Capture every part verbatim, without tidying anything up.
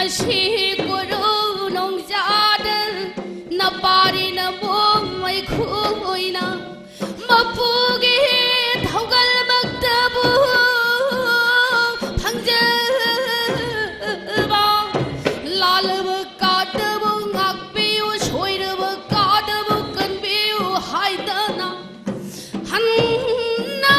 ꯁꯤ ꯀꯣꯔꯧ ꯅꯣꯡꯖꯥꯗ ꯅꯄꯥꯔꯤ ꯅꯃꯣꯝ ꯃꯩꯈꯨ ꯑꯣꯏꯅ ꯃꯄꯨꯒꯤ ꯊꯧꯒꯜꯃꯛꯇꯕꯨ ꯐꯪꯖꯕ, ꯂꯥꯜꯂꯕ ꯀꯥꯗꯕꯨ ꯉꯥꯛꯄꯤꯌꯨ, ꯁꯣꯏꯔꯕ ꯀꯥꯗꯕꯨ ꯀꯟꯕꯤꯌꯨ ꯍꯥꯏꯗꯅ ꯍꯟꯅ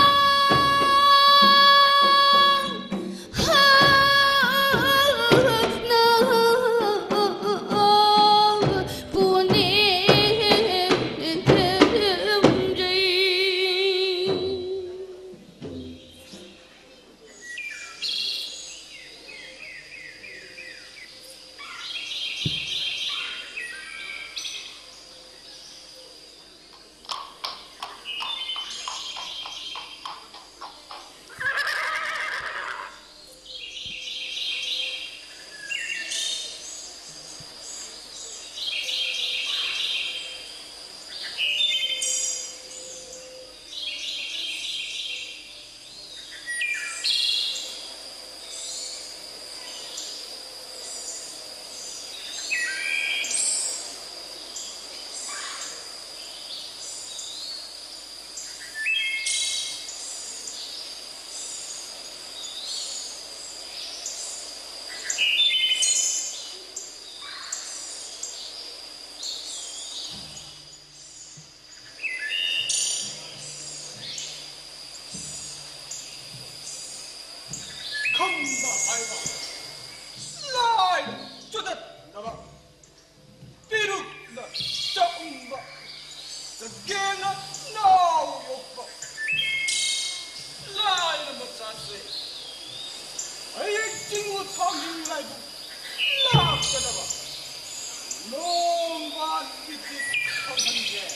ꯈꯝꯕ ꯍꯥꯏꯕ ꯂꯥꯏ ꯆꯨꯗꯠꯅꯕ ꯄꯤꯔꯨꯛꯅ ꯆꯥꯛꯎꯝꯕ ꯆꯒꯦꯝꯅ ꯅꯥꯎ ꯌꯣꯛꯄ ꯂꯥꯏꯔ ꯃꯆꯥꯁꯦ ꯍꯌꯦꯡ ꯆꯤꯡꯉꯨ ꯊꯥꯡꯖꯤꯡ ꯂꯥꯏꯕꯨꯡ ꯂꯥꯛꯀꯗꯕ ꯅꯣꯡꯕꯥꯟ ꯕꯤꯗ꯭ꯌꯨꯠ ꯐꯪꯍꯟꯒꯦ꯫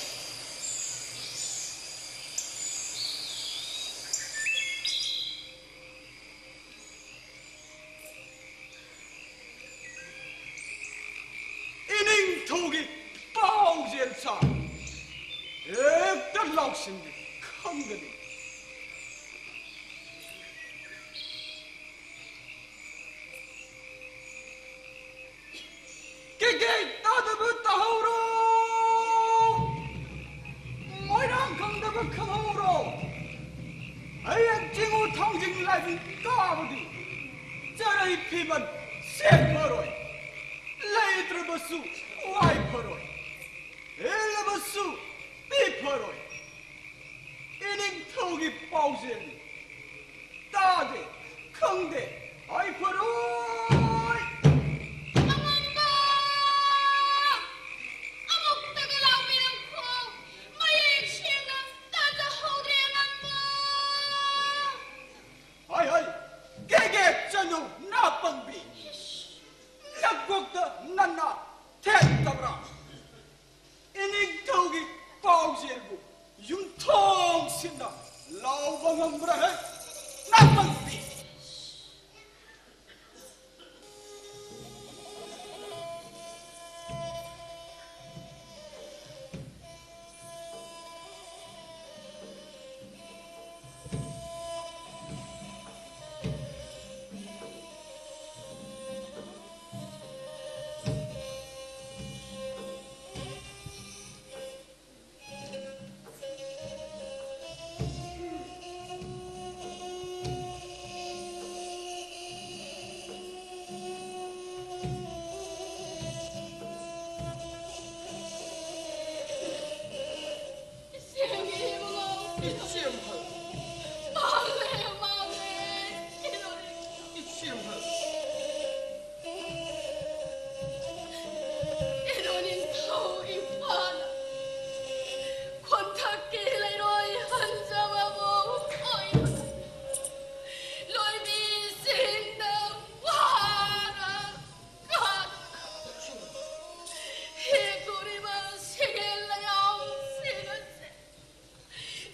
ꯏꯅꯤꯡꯊꯧꯒꯤ ꯄꯥꯎꯖꯦꯜ ꯁꯥ ꯍꯦꯛꯇ ꯂꯥꯎꯁꯤꯟꯒꯦ ꯈꯪꯒꯅꯤ꯫ ꯆꯥꯔꯩ ꯐꯤꯃꯟ ꯁꯦꯠ ꯐꯔꯣꯏ, ꯂꯩꯇ꯭ꯔꯕꯁꯨ ꯋꯥꯏ ꯐꯔꯣꯏ, ꯍꯦꯜꯂꯕꯁꯨ ꯄꯤ ꯐꯔꯣꯏ꯫ ꯏꯅꯤꯡꯊꯧꯒꯤ ꯄꯥꯎꯖꯦꯜꯅꯤ꯫ ꯇꯥꯗꯦ, ꯈꯪꯗꯦ, ꯍꯥꯏ ꯐꯔꯣꯏ꯫ ꯑꯉꯝꯕ! ꯑꯃꯨꯛꯇꯒ ꯂꯥꯎꯕꯤꯔꯛꯈꯣ꯫ ꯃꯌꯦꯛ ꯁꯦꯡꯅ ꯇꯥꯖꯍꯧꯗ꯭ꯔꯦ, ꯑꯉꯝꯕ! ꯍꯥꯏ, ꯍꯥꯏ, ꯀꯦꯒꯦ ꯆꯅꯨ ꯅꯥꯄꯪꯕꯤ꯫ ꯅꯀꯣꯛꯇ ꯅꯅꯥ ꯊꯦꯠꯇꯕ꯭ꯔꯥ? ꯏꯅꯤꯡꯊꯧꯒꯤ ꯄꯥꯎꯖꯦꯜꯕꯨ ꯌꯨꯝꯊꯣꯡꯁꯤꯟꯅ ꯂꯥꯎꯕ ꯉꯝꯕ꯭ꯔꯥ ꯍꯦ? ꯅꯥꯄꯪꯕꯤ! ꯏꯆꯦꯝꯒꯤ ꯏꯕꯨꯡꯉꯣ꯫ ꯏꯆꯦꯝꯍꯜ꯫ ꯃꯥꯡꯂꯦ, ꯃꯥꯡꯂꯦ꯫ ꯏꯆꯦꯝꯍꯜ꯫ ꯏꯗꯣ ꯅꯤꯡꯊꯧ ꯏꯄꯥꯅ ꯈꯣꯟꯊꯛꯀꯤ ꯂꯩꯔꯣꯏ ꯍꯟꯖꯕꯕꯨ ꯑꯣꯏꯅ ꯂꯣꯏꯕꯤꯁꯤꯡꯅ ꯋꯥꯅ ꯀꯥꯗꯨꯅ ꯍꯦꯛꯇꯣꯔꯤꯕ ꯁꯦꯟꯒꯦꯜ ꯂꯩꯍꯥꯎꯁꯤꯡ ꯑꯁꯤ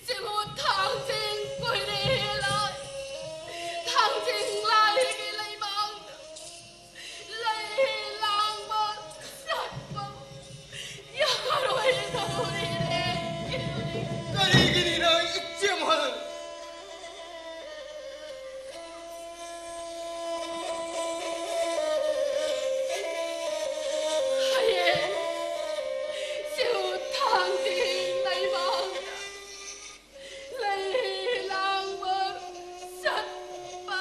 ꯁꯤꯕꯨ ꯊꯥꯡꯖꯤꯡ ꯀꯣꯏꯔꯦ ꯂꯥꯏ, ꯊꯥꯡꯖꯤꯡ ꯂꯥꯏꯒꯤ ꯂꯩꯕꯥꯛꯇ ꯂꯩ ꯂꯥꯡꯕ ꯆꯠꯄ ꯌꯥꯔꯣꯏꯗꯧꯔꯤꯅꯦ꯫ ꯀꯔꯤꯒꯤꯅꯤꯅ ꯏꯆꯦꯝꯍꯜ? ꯍꯌꯦꯡ ꯁꯤꯕꯨ ꯊꯥꯡꯖꯤꯡ ꯂꯩꯕꯥꯛꯇ ꯂꯩ ꯂꯥꯡꯕ ꯆꯠꯄ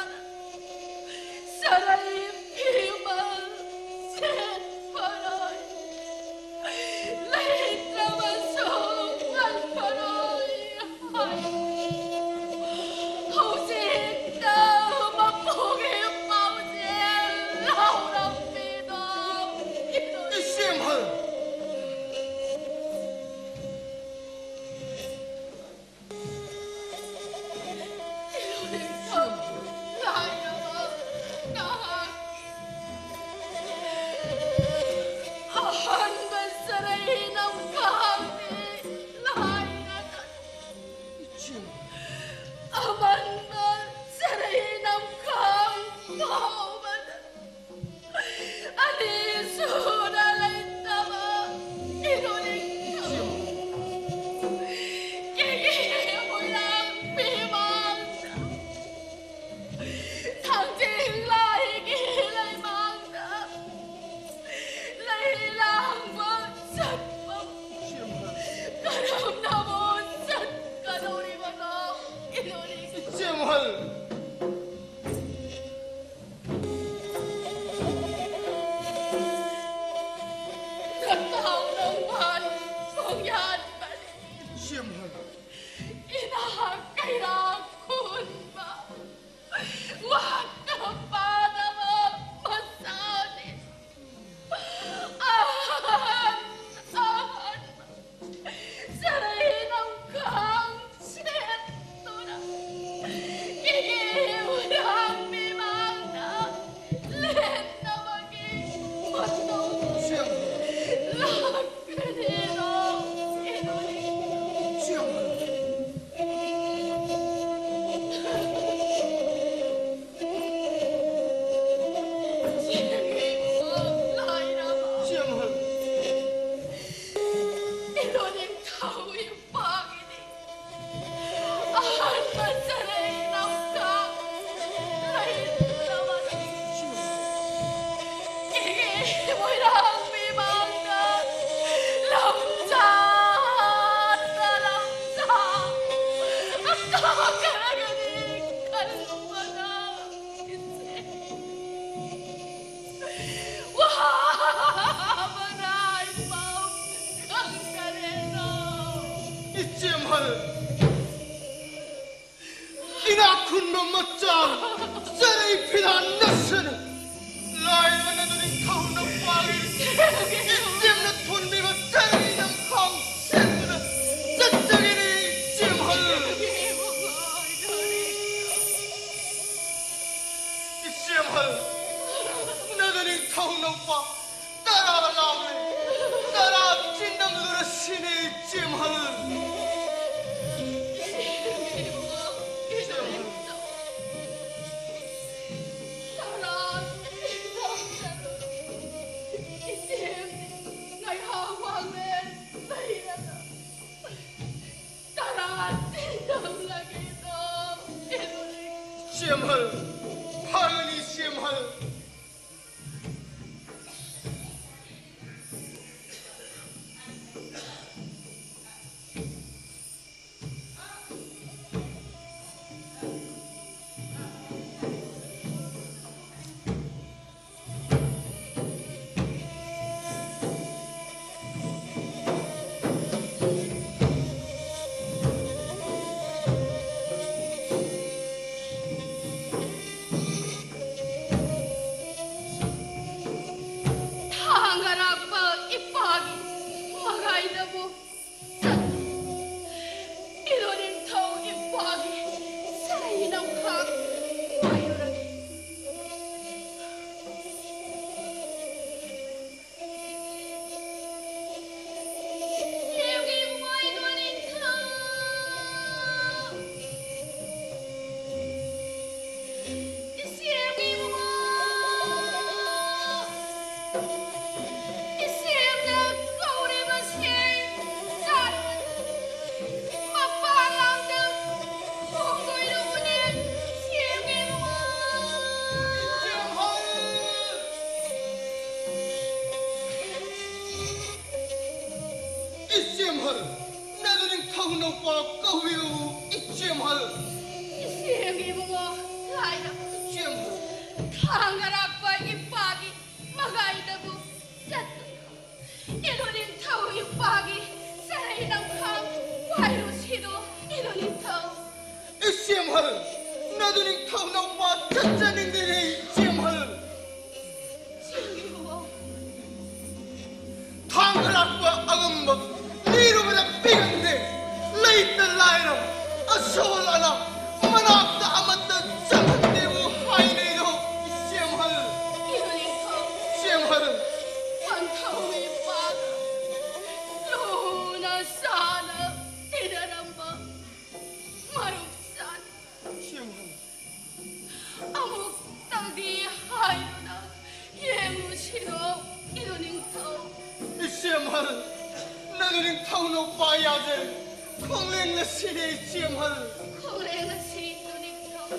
ꯃꯆꯥ ꯆꯔꯩ ꯐꯤꯔꯥꯟ ꯅꯁꯅ ꯂꯥꯏꯔꯕ ꯅꯗꯨ ꯅꯤꯡꯊꯧ ꯅꯄꯥꯒꯤ ꯏꯆꯦꯝꯅ ꯊꯣꯟꯕꯤꯕ ꯆꯔꯩ ꯅꯝꯈꯥꯡ ꯁꯦꯠꯇꯨꯅ ꯆꯠꯆꯒꯦꯅꯦ ꯏꯆꯦꯝꯍꯜ꯫ ꯏꯆꯦꯝꯍꯜ, ꯅꯗꯨ ꯅꯤꯡꯊꯧ ꯅꯄꯥ ꯇꯔꯥ ꯂꯥꯎꯂꯦ, ꯇꯔꯥ ꯆꯤꯟꯗꯝꯂꯨꯔꯁꯤꯅꯦ ꯏꯆꯦꯝꯍꯜ꯫ ꯏꯆꯦꯝ, ꯉꯥꯏꯍꯥꯛ ꯃꯥꯡꯂꯦ ꯂꯩꯔꯒ ꯇꯔꯥ ꯆꯤꯟꯗꯝꯂꯒꯦꯗꯣ ꯏꯂꯨꯔꯤ꯫ ꯏꯆꯦꯝꯍꯜ, ꯐꯒꯅꯤ ꯏꯆꯦꯝꯍꯜ꯫ ꯊꯥꯡ ꯑꯔꯥꯛꯄ ꯏꯄꯥꯒꯤ ꯃꯒꯥꯏꯗꯕꯨ ꯆꯠꯂꯨ꯫ ꯏꯂꯣ ꯅꯤꯡꯊꯧ ꯏꯄꯥꯒꯤ ꯁꯔꯩ ꯅꯝꯈꯥꯡ ꯋꯥꯏꯔꯨꯔꯒꯦ꯫ ꯏꯆꯦꯝꯒꯤ ꯏꯕꯨꯡꯉꯣ! ꯏꯆꯦꯝꯅ ꯀꯧꯔꯤꯕꯁꯦ ꯇꯥꯔꯨ꯫ ꯃꯄꯥꯟ ꯂꯝꯗ ꯍꯣꯡꯗꯣꯏꯔꯕꯅꯦ, ꯏꯆꯦꯝꯒꯤ ꯏꯕꯨꯡꯉꯣ! ꯏꯆꯦꯝꯍꯜ, ꯅꯗꯨ ꯅꯤꯡꯊꯧ ꯅꯨꯄꯥ ꯀꯧꯕꯤꯔꯨ, ꯏꯆꯦꯝꯍꯜ꯫ ꯏꯆꯦꯝꯒꯤ ꯏꯕꯨꯡꯉꯣ, ꯂꯥꯏꯔꯕ ꯏꯆꯦꯝꯍꯜ꯫ ꯊꯥꯡ ꯑꯔꯥꯛꯄ ꯏꯄꯥꯒꯤ ꯃꯒꯥꯏꯗꯕꯨ ꯆꯠꯂꯨ꯫ ꯏꯂꯨ ꯅꯤꯡꯊꯧ ꯏꯄꯥꯒꯤ ꯆꯔꯩ ꯅꯝꯈꯥꯡ ꯋꯥꯏꯔꯨꯁꯤꯔꯣ, ꯏꯂꯨ ꯅꯤꯡꯊꯧ꯫ ꯏꯆꯦꯝꯍꯜ, ꯅꯗꯨ ꯅꯤꯡꯊꯧ ꯅꯧꯄꯥ ꯆꯠꯆꯅꯤꯡꯗꯦꯅꯦ ꯏꯆꯦꯃꯜ꯫ ꯆꯦꯜꯂꯨꯑꯣ꯫ ꯊꯥꯡꯒ ꯂꯥꯛꯄ ꯑꯉꯝꯕ ꯃꯤꯔꯨꯕꯗ ꯄꯤꯒꯟꯗꯦ꯫ ꯂꯩꯇ ꯂꯥꯏꯔ ꯑꯁꯣꯜ ꯑꯅꯥ ꯃꯅꯥꯛꯇ ꯑꯃꯠꯇ ꯆꯪꯍꯟꯗꯦꯕꯨ ꯍꯥꯏꯅꯩꯗꯣ ꯏꯆꯦꯃꯜ꯫ ꯏꯔꯨ ꯅꯤꯡꯊꯧ꯫ ꯏꯆꯦꯃꯜ꯫ ꯄꯟꯊꯧ ꯏꯄꯥꯒ ꯂꯨꯅ ꯆꯥꯅ ꯇꯤꯟꯅꯔꯝꯕ ꯃꯔꯨꯞ ꯁꯥꯅꯤ꯫ ꯏꯆꯦꯃꯜ꯫ ꯑꯃꯨꯛꯇꯪꯗꯤ ꯍꯥꯏꯗꯨꯅ ꯌꯦꯡꯉꯨꯁꯤꯔꯣ, ꯏꯔꯨ ꯅꯤꯡꯊꯧ? ꯏꯆꯦꯃꯜ, ꯅꯪ ꯅꯤꯡꯊꯧ ꯅꯨꯄꯥ ꯌꯥꯖꯩ꯫ ꯈꯣꯡꯂꯦꯡ ꯑꯁꯤꯅꯦ ꯏꯆꯦꯃꯜ꯫ ꯈꯣꯡꯂꯦꯡ ꯑꯁꯤ ꯏꯔꯨ ꯅꯤꯡꯊꯧ꯫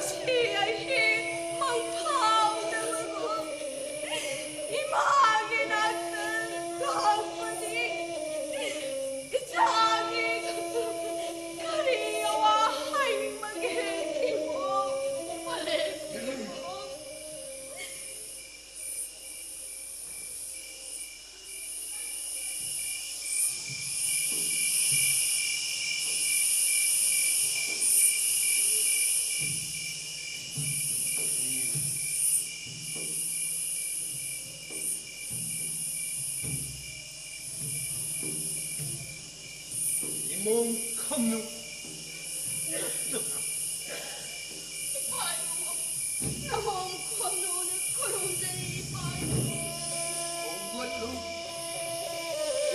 ꯁꯤ ꯑꯩ ꯃꯪꯐꯥꯎꯅꯕꯒꯨꯝ ꯏꯃꯥꯒꯤ ꯅꯥꯛꯇ ꯂꯥꯛꯄꯅꯤ꯫ ꯏꯆꯥꯒꯤ ꯀꯔꯤ ꯑꯋꯥ ꯍꯥꯏꯕꯒꯦ ꯏꯕꯣꯛ? ꯃꯥꯂꯦꯝ ꯏꯕꯣꯛ꯫ ꯏꯃꯣꯝ ꯈꯝꯅꯨ꯫ ꯏꯄꯥ ꯏꯕꯨꯡꯉꯣ, ꯅꯃꯣꯝ ꯈꯝꯅꯨꯅ ꯈꯨꯔꯨꯝꯖꯔꯤ, ꯏꯄꯥ ꯏꯕꯨꯡꯉꯣ꯫ ꯍꯧꯒꯠꯂꯨ,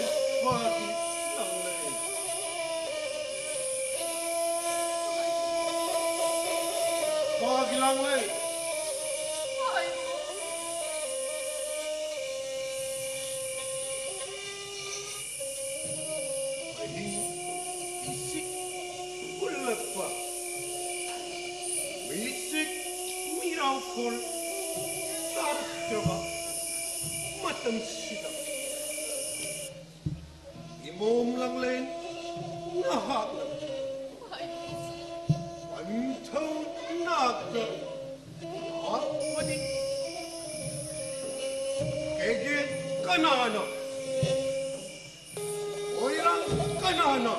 ꯏꯄꯥꯒꯤ ꯂꯥꯡꯂꯩ꯫ ꯏꯄꯥꯒꯤ ꯂꯥꯡꯂꯩ꯫ ꯏꯄꯥ ꯏꯕꯨꯡꯉꯣ꯫ ꯑꯍꯤꯡ ꯏꯁꯤꯛ ꯀꯨꯜꯂꯛꯄ, ꯃꯤꯁꯤꯛ ꯃꯤꯔꯥꯎꯈꯣꯜ ꯇꯥꯔꯛꯇ꯭ꯔꯕ ꯃꯇꯝꯁꯤꯗ, ꯏꯃꯣꯝ ꯂꯥꯡꯂꯦꯟ ꯅꯍꯥꯛꯅ ꯄꯟꯊꯧ ꯅꯥꯛꯇ ꯂꯥꯛꯄꯗꯤ ꯀꯦꯒꯦ ꯀꯅꯥꯅ? ꯃꯣꯏꯔꯥꯡ ꯀꯅꯥꯅ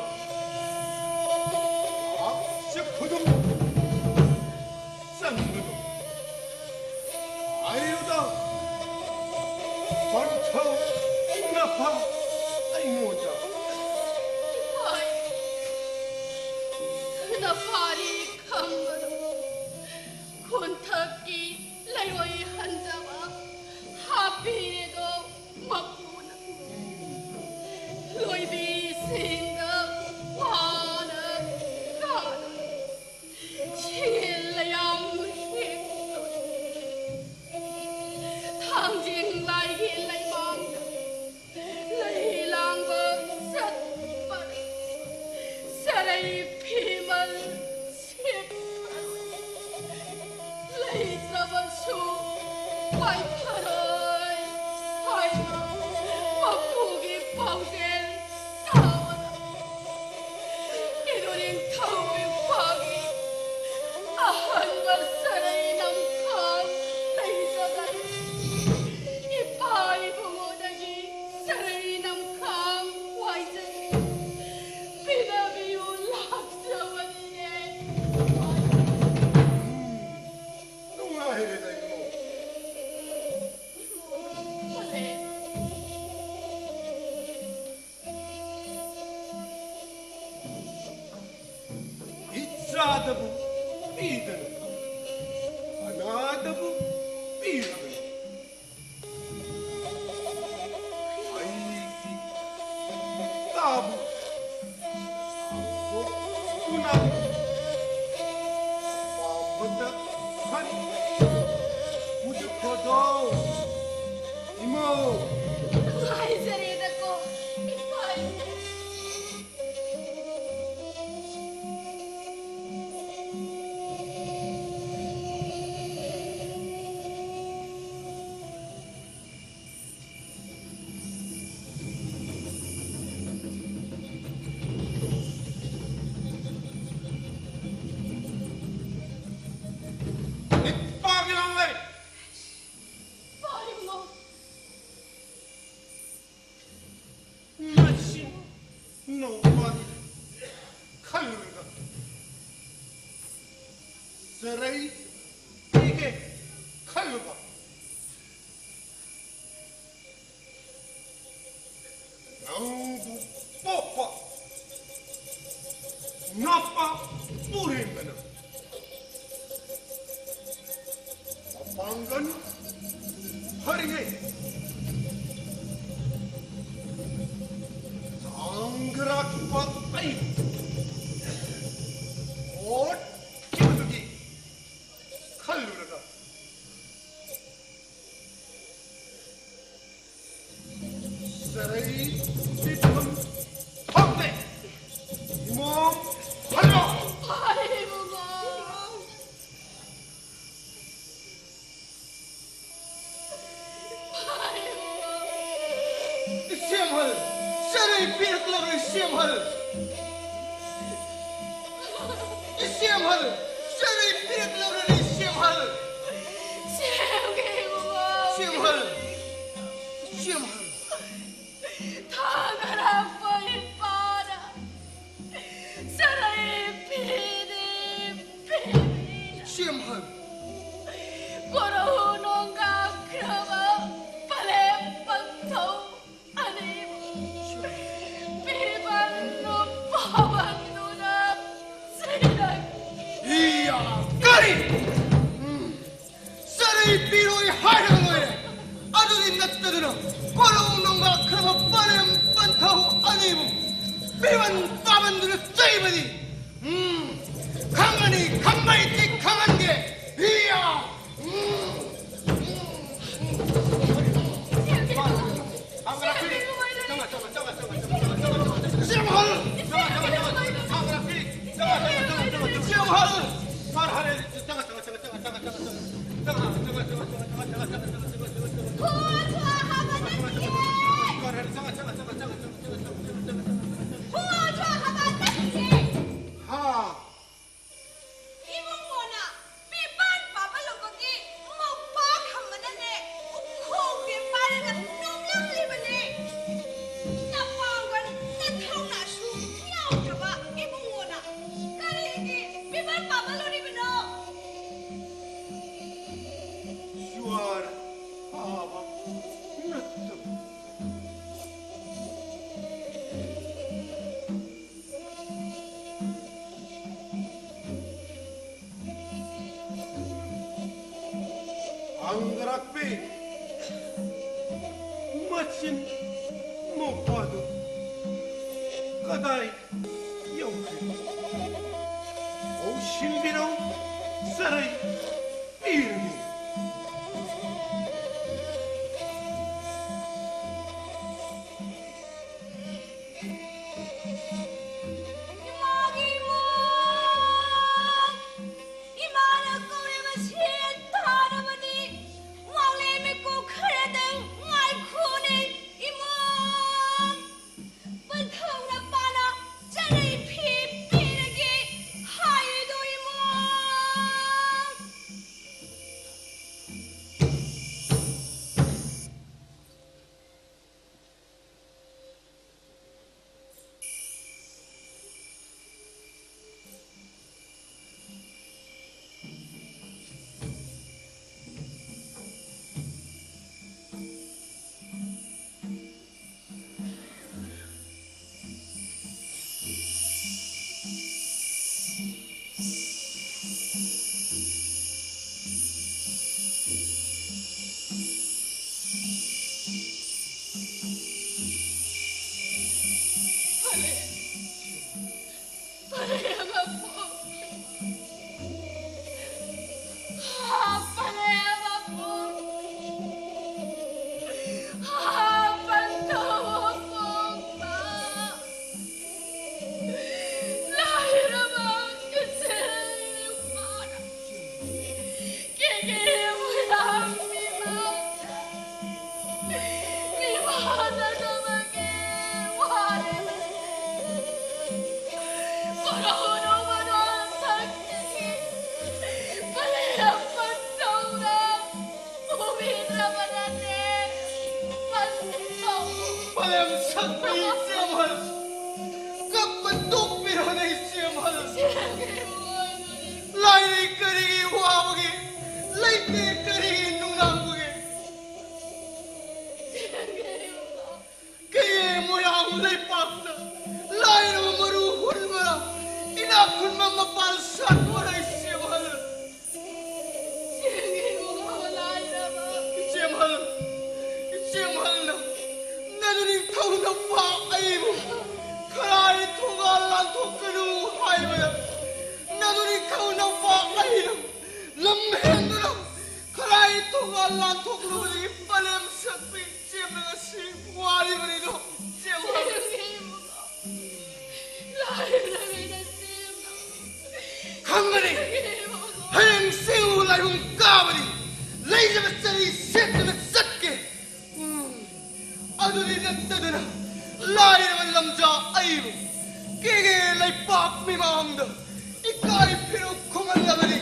ꯂꯥꯛꯁꯦ ꯈꯨꯗꯨꯝ ꯆꯟꯕꯅꯣ? ꯍꯥꯏꯔꯨꯗ, ꯄꯟꯊꯧ ꯅꯐ ꯑꯩꯉꯣꯟꯗ꯫ ꯍꯣꯏ, ꯅꯐꯥꯔꯤ ꯈꯝꯕꯗꯣ ꯈꯣꯟꯊꯛꯀꯤ ꯂꯩꯔꯣꯏ ꯍꯟꯖꯕ ꯍꯥꯞꯄꯤꯔꯦꯗꯣ ꯃꯄꯨꯅ꯫ ꯂꯣꯏꯕꯤꯁꯤꯡꯗ ꯋꯥꯅ ꯀꯥꯅ ꯁꯤꯜ ꯂꯩꯌꯥꯝ ꯍꯦꯛꯇꯣꯛꯏ꯫ ꯊꯥꯡꯖꯤꯡ ꯂꯥꯏꯒꯤ ꯂꯩꯃꯥꯡꯗ ꯂꯩ ꯂꯥꯡꯕ ꯄꯤꯗꯅ, ꯑꯅꯥꯗꯕꯨ ꯄꯤꯔꯕꯅꯤ꯫ ꯑꯩꯒꯤ ꯇꯥꯕꯨ ꯁꯥꯡꯗꯣꯛꯇꯨꯅ ꯑꯄꯥꯝꯕꯗ ꯈꯟ ꯎꯖꯈꯣꯗꯣ, ꯏꯃꯧ꯫ ꯅꯨꯡꯉꯥꯏꯖꯔꯦꯗꯀꯣ, ꯏꯄꯥ ꯏꯃꯧ꯫ ꯏꯄꯥꯒꯤ ꯂꯥꯡꯂꯩ! ꯏꯄꯥ ꯏꯃꯧ! ꯃꯁꯤ ꯅꯧꯕꯒꯤ ꯈꯜꯂꯨꯔꯒ ꯆꯔꯩ ꯄꯤꯒꯦ ꯈꯜꯂꯨꯕ꯫ ꯅꯪꯕꯨ ꯄꯣꯛꯄ ꯅꯄꯥ ꯄꯨꯔꯦꯟꯕꯅ ꯃꯄꯥꯡꯒꯜ ꯐꯔꯤꯉꯩ ꯆꯥꯡꯒ꯭ꯔꯥꯛꯄ ꯑꯩꯕꯨ ꯑꯣꯠꯈꯤꯕꯗꯨꯒꯤ ꯈꯜꯂꯨꯔꯒ ꯆꯔꯩ ꯄꯤꯐꯝ ꯊꯣꯛꯇꯦ꯫ ꯏꯃꯣꯝ ꯍꯜꯂꯣ! ꯍꯥꯏ ꯏꯕꯨꯡꯉꯣ! ꯏꯆꯦꯝꯍꯜ! ꯆꯔꯩ ꯄꯤꯔꯛꯂꯕ꯭ꯔꯥ, ꯏꯆꯦꯝꯍꯜ? ꯏꯆꯦꯝꯍꯜ! ꯆꯔꯩ ꯄꯤꯔꯛꯂꯕ꯭ꯔꯥ, ꯏꯆꯦꯝꯍꯜ? ꯁꯦꯝꯒꯦ, ꯏꯕꯨꯡꯉꯣ꯫ ꯏꯆꯦꯝꯍꯜ! ꯏꯆꯦꯝꯍꯜ! ꯊꯥꯡꯒ꯭ꯔꯥꯛꯄ ꯏꯄꯥꯅ ꯆꯔꯩ ꯄꯤꯔꯦ, ꯄꯤꯔꯦ꯫ ꯏꯆꯦꯝꯍꯜ! ꯀꯣꯔꯧ ꯅꯣꯡꯒꯥꯈ꯭ꯔꯕ ꯄꯂꯦꯝ ꯄꯟꯊꯧ ꯑꯅꯤꯕꯨ ꯄꯤꯃꯟꯗꯨ ꯄꯥꯃꯟꯗꯨꯅ ꯁꯤꯔꯛꯈꯤ꯫ ꯏꯌꯥ! ꯎꯝ, ꯆꯔꯩ ꯄꯤꯔꯣꯏ ꯍꯥꯏꯔꯒ ꯂꯣꯏꯔꯦ꯫ ꯑꯗꯨꯗꯤ ꯅꯠꯇꯗꯅ ꯀꯣꯂꯣꯡ ꯅꯣꯡꯒꯥ ꯈꯔꯕ ꯄꯔꯦꯝ ꯄꯟꯊꯧ ꯑꯅꯤꯕꯨ ꯄꯤꯃꯟ ꯄꯥꯃꯟꯗꯨꯅ ꯆꯩꯕꯗꯤ꯫ ꯎꯝ, ꯈꯪꯉꯅꯤ, ꯈꯪꯕꯩꯗꯤ ꯈꯪꯍꯟꯒꯦ꯫ ꯍꯤꯌꯥ! ꯎꯝ, ꯎꯝ, ꯎꯝ, ꯎꯝ꯫ ꯍꯥ? ꯏꯕꯨꯡꯉꯣꯅ ꯄꯦꯄꯔ ꯄꯥꯕ ꯂꯨꯕꯒꯤ ꯃꯧꯄꯥ ꯊꯝꯕꯅꯅꯦ, ꯎꯈꯣꯡ ꯄꯦꯄꯔꯒ ꯅꯣꯝꯂꯝꯂꯤꯕꯅꯦ꯫ ꯅꯄꯥꯡꯒꯜ ꯅꯊꯧꯅꯥꯁꯨ ꯌꯥꯎꯗ꯭ꯔꯕ ꯏꯕꯨꯡꯉꯣꯅ ꯀꯔꯤꯒꯤ ꯄꯦꯄꯔ ꯄꯥꯕ ꯂꯨꯔꯤꯕꯅꯣ? ꯖꯨꯋꯥꯔ ꯐꯥꯕ ꯅꯠꯇꯕ꯫ ꯑꯪꯒꯔꯥꯛꯄꯤ, ꯃꯆꯤꯟ ꯃꯧꯄꯥꯗꯨ ꯀꯗꯥꯏ ꯌꯧꯈ꯭ꯔꯦ? ꯂꯧꯁꯤꯟꯕꯤꯔꯣ, ꯆꯔꯩ ꯄꯤꯔꯒꯦ꯫ ꯏꯃꯥꯒꯤ ꯏꯃꯥ! ꯏꯃꯥꯅ ꯀꯧꯔꯤꯕꯁꯤ ꯇꯥꯔꯕꯗꯤ ꯉꯥꯎꯂꯦ ꯃꯤꯀꯨꯞ ꯈꯔꯗꯪ ꯉꯥꯏꯈꯣꯅꯦ, ꯏꯃꯥ! ꯄꯟꯊꯧꯅ ꯄꯥꯅ ꯆꯔꯩ ꯐꯤ ꯄꯤꯔꯒꯦ ꯍꯥꯏꯗꯣ, ꯏꯃꯥ! ꯂꯝ ꯍꯦꯟꯗꯨꯅ ꯈꯔꯥꯏ ꯊꯣꯡꯒꯥꯜ ꯂꯥꯟꯊꯣꯛꯂꯨꯕꯗꯒꯤ ꯄꯂꯦꯝ ꯁꯛꯄꯤ ꯏꯆꯦꯝꯅ ꯉꯁꯤ ꯋꯥꯔꯤꯕꯅꯤꯗꯣ꯫ ꯏꯆꯦꯝ ꯍꯜ-, ꯈꯪꯒꯅꯤ꯫ ꯍꯌꯦꯡ ꯆꯤꯡ ꯂꯥꯏꯕꯨꯡ ꯀꯥꯕꯅꯤ꯫ ꯂꯩꯖꯕ ꯆꯔꯤ ꯁꯦꯠꯇꯨꯅ ꯆꯠꯀꯦ꯫ ꯎꯝ꯫ ꯑꯗꯨꯗꯤ ꯅꯠꯇꯗꯅ ꯂꯥꯏꯔꯕ ꯂꯝꯖꯥ ꯑꯩꯕꯨ ꯀꯦꯒꯦ ꯂꯩꯄꯥꯛ ꯃꯤꯃꯥꯡꯗ ꯏꯀꯥꯏ ꯐꯤꯔꯨꯛ ꯈꯨꯝꯍꯜꯂꯕꯅꯤ꯫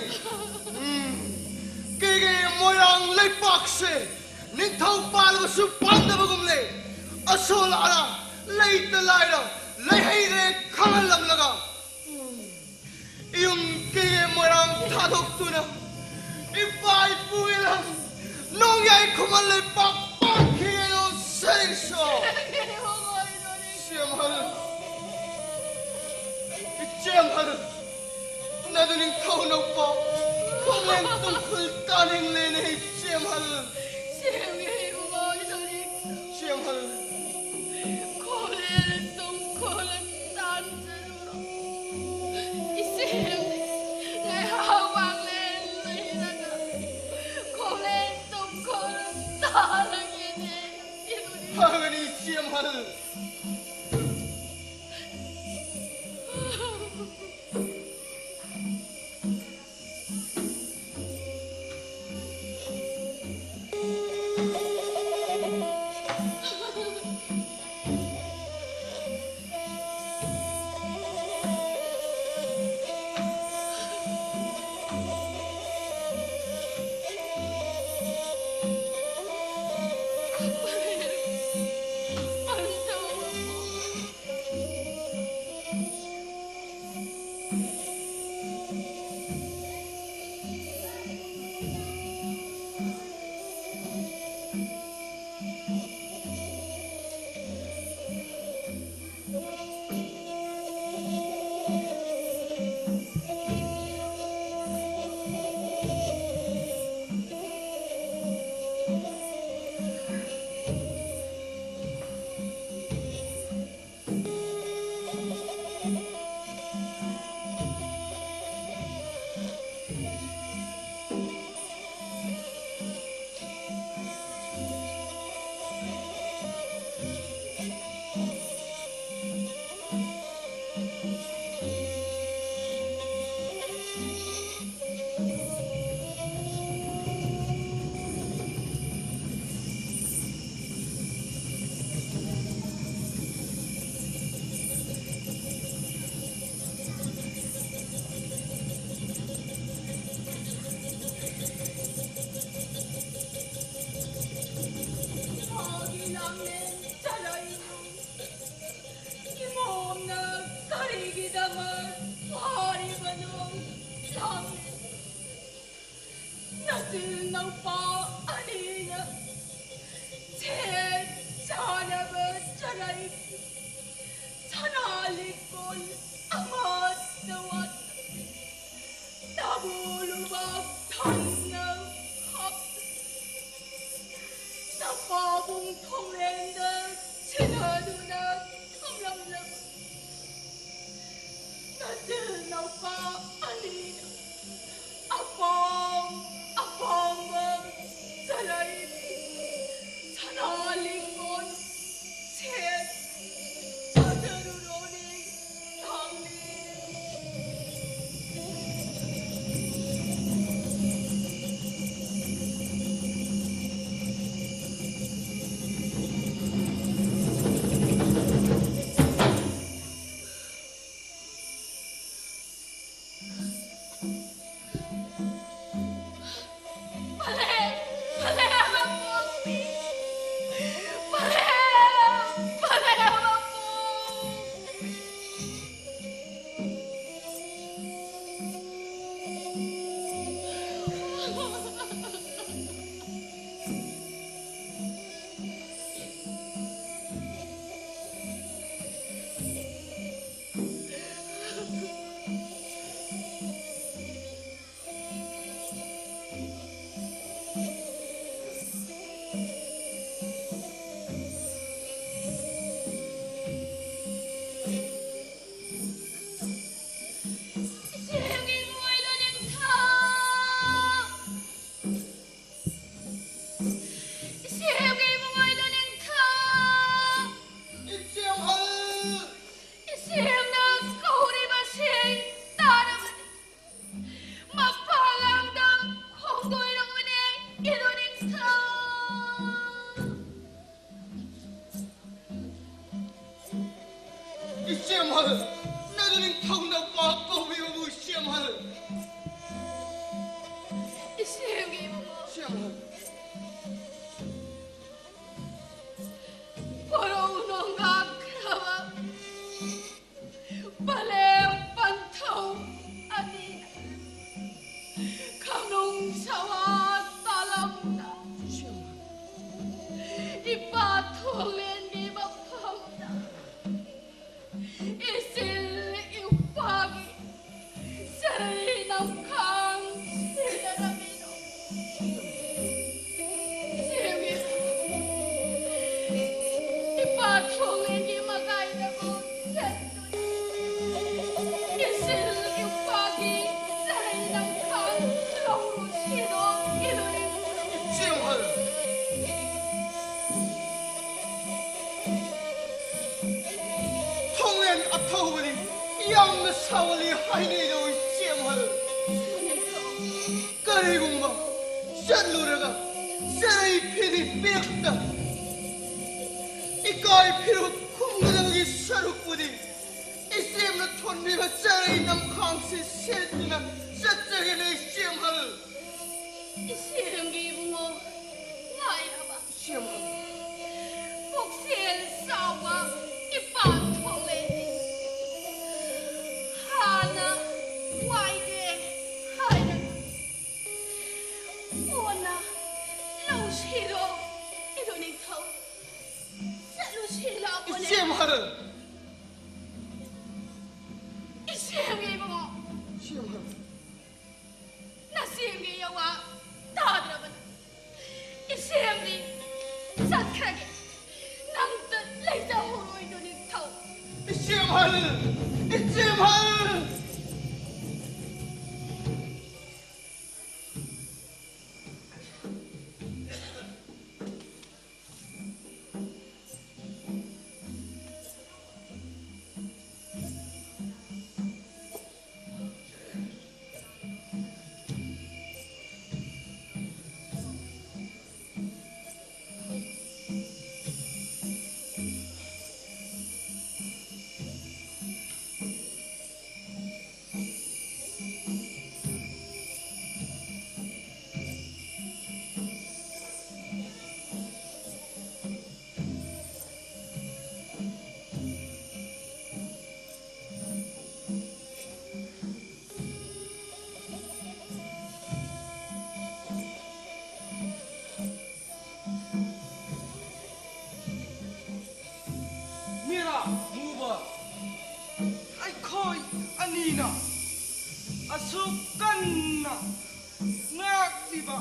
ꯎꯝ꯫ ꯀꯦꯒꯦ ꯃꯣꯏꯔꯥꯡ ꯂꯩꯄꯥꯛꯁꯦ ꯅꯤꯡꯊꯧ ꯄꯥꯜꯂꯕꯁꯨ ꯄꯥꯟꯗꯕꯒꯨꯝꯂꯦ꯫ ꯑꯁꯣꯜ ꯑꯔꯥ ꯂꯩꯇ ꯂꯥꯏꯔ ꯂꯩꯍꯩꯔꯦ ꯈꯪꯍꯜꯂꯝꯂꯒ꯫ ꯎꯝ꯫ ꯌꯨꯝꯒꯤ ꯃꯣꯏꯔꯥꯡ ꯊꯥꯗꯣꯛꯇꯨꯅ ꯏꯄꯥ ꯏꯄꯨꯒꯤ ꯂꯝ ꯅꯣꯡꯌꯥꯏ ꯈꯨꯃꯟ ꯂꯩꯄꯥꯛ ꯄꯥꯛꯈꯤꯒꯦꯔꯣ ꯁꯔꯤꯁꯣ? ꯏꯆꯦꯝꯍꯜ, ꯏꯆꯦꯝꯍꯜ, ꯅꯗꯨ ꯅꯤꯡꯊꯧ ꯅꯧꯄꯥ ꯈꯣꯡꯂꯦꯟ ꯇꯨꯡꯈꯨꯜ ꯇꯥꯅꯤꯡꯂꯦꯅꯦ ꯏꯆꯦꯝꯍꯜ꯫ ꯏꯆꯦꯝꯍꯜ꯫ ꯈꯣꯂꯦꯟ ꯇꯨꯝꯈꯣꯜ ꯇꯥꯟꯖꯔꯨꯔꯣ꯫ ꯏꯆꯦꯝꯗꯤ ꯉꯥꯏꯍꯥꯛ ꯋꯥꯡꯂꯦꯟ ꯂꯩꯔꯒ ꯈꯣꯂꯦꯟ ꯇꯨꯝꯈꯣꯜ ꯇꯥꯔꯒꯦꯅꯦ꯫ ꯐꯒꯅꯤ ꯏꯆꯦꯝꯍꯜ꯫ ꯅꯆꯤꯟ ꯅꯧꯄꯥ ꯑꯅꯤꯅ ꯁꯦꯠ ꯆꯥꯅꯕ ꯆꯔꯩ, ꯁꯅꯥ ꯂꯤꯛꯀꯣꯟ ꯑꯃꯠꯇ ꯋꯥꯠꯇ, ꯇꯥꯕꯨ ꯂꯨꯕꯥꯛ ꯊꯟꯅ ꯍꯥꯞꯇ, ꯅꯄꯥꯕꯨꯡ ꯊꯣꯡꯂꯦꯟꯗ ꯁꯤꯟꯅꯗꯨꯅ ꯊꯝꯂꯝꯂꯕ ꯅꯆꯤꯟ ꯅꯧꯄꯥ ꯑꯅꯤꯅ ꯑꯄꯥꯝ ꯑꯄꯥꯝꯕ ꯆꯔꯩ, ꯁꯅꯥ ꯂꯤꯛꯀꯣꯟ ꯁꯦꯠ ꯆꯥꯖꯔꯨꯔꯣꯅꯦ ꯅꯪꯗꯤ꯫ ꯊꯥꯋꯜꯂꯤ ꯍꯥꯏꯅꯩꯗꯣ ꯏꯆꯦꯝꯍꯜ꯫ ꯀꯔꯤꯒꯨꯝꯕ ꯆꯠꯂꯨꯔꯒ ꯆꯔꯩ ꯐꯤꯔꯤ ꯄꯤꯔꯛꯇ ꯏꯀꯥꯏ ꯐꯤꯔꯨꯛ ꯈꯨꯝꯒꯗꯕꯒꯤ ꯁꯔꯨꯛꯄꯨꯗꯤ ꯏꯆꯦꯝꯅ ꯊꯣꯟꯕꯤꯕ ꯆꯔꯩ ꯅꯝꯈꯥꯡꯁꯤ ꯁꯦꯠꯇꯨꯅ ꯆꯠꯆꯒꯦꯅꯦ ꯏꯆꯦꯝꯍꯜ꯫ ꯏꯆꯦꯝꯒꯤ ꯏꯕꯨꯡꯉꯣ ꯂꯥꯏꯔꯕ ꯏꯆꯦꯝꯍꯜ꯫ ꯄꯨꯛꯆꯦꯜ ꯆꯥꯎꯕ ꯏꯄꯥ ꯊꯣꯛꯂꯦ꯫ ꯍꯥꯟꯅ ꯋꯥꯏꯒꯦ ꯍꯥꯏꯔꯒ ꯀꯣꯟꯅ ꯂꯧꯁꯤꯔꯣ ꯏꯔꯨ ꯅꯤꯡꯊꯧ? ꯆꯠꯂꯨꯁꯤ ꯂꯥꯛꯄꯅꯦ꯫ ꯏꯆꯦꯝꯍꯜ! ꯏꯆꯦꯝꯒꯤ ꯏꯕꯨꯡꯉꯣ! ꯏꯆꯦꯝꯍꯜ! ꯅꯆꯦꯝꯒꯤ ꯌꯋꯥ ꯇꯥꯗ꯭ꯔꯕꯅꯤ꯫ ꯏꯆꯦꯝꯗꯤ ꯆꯠꯈ꯭ꯔꯒꯦ꯫ ꯅꯪꯇ ꯂꯩꯖꯍꯧꯔꯣꯏꯗꯣ ꯅꯤꯡꯊꯧ꯫ ꯏꯆꯦꯝꯍꯜ! ꯏꯆꯦꯝꯍꯜ! ꯃꯤꯔꯥ ꯃꯨꯕ ꯑꯩꯈꯣꯏ ꯑꯅꯤꯅ ꯑꯁꯨꯛ ꯀꯟꯅ ꯉꯥꯛꯂꯤꯕ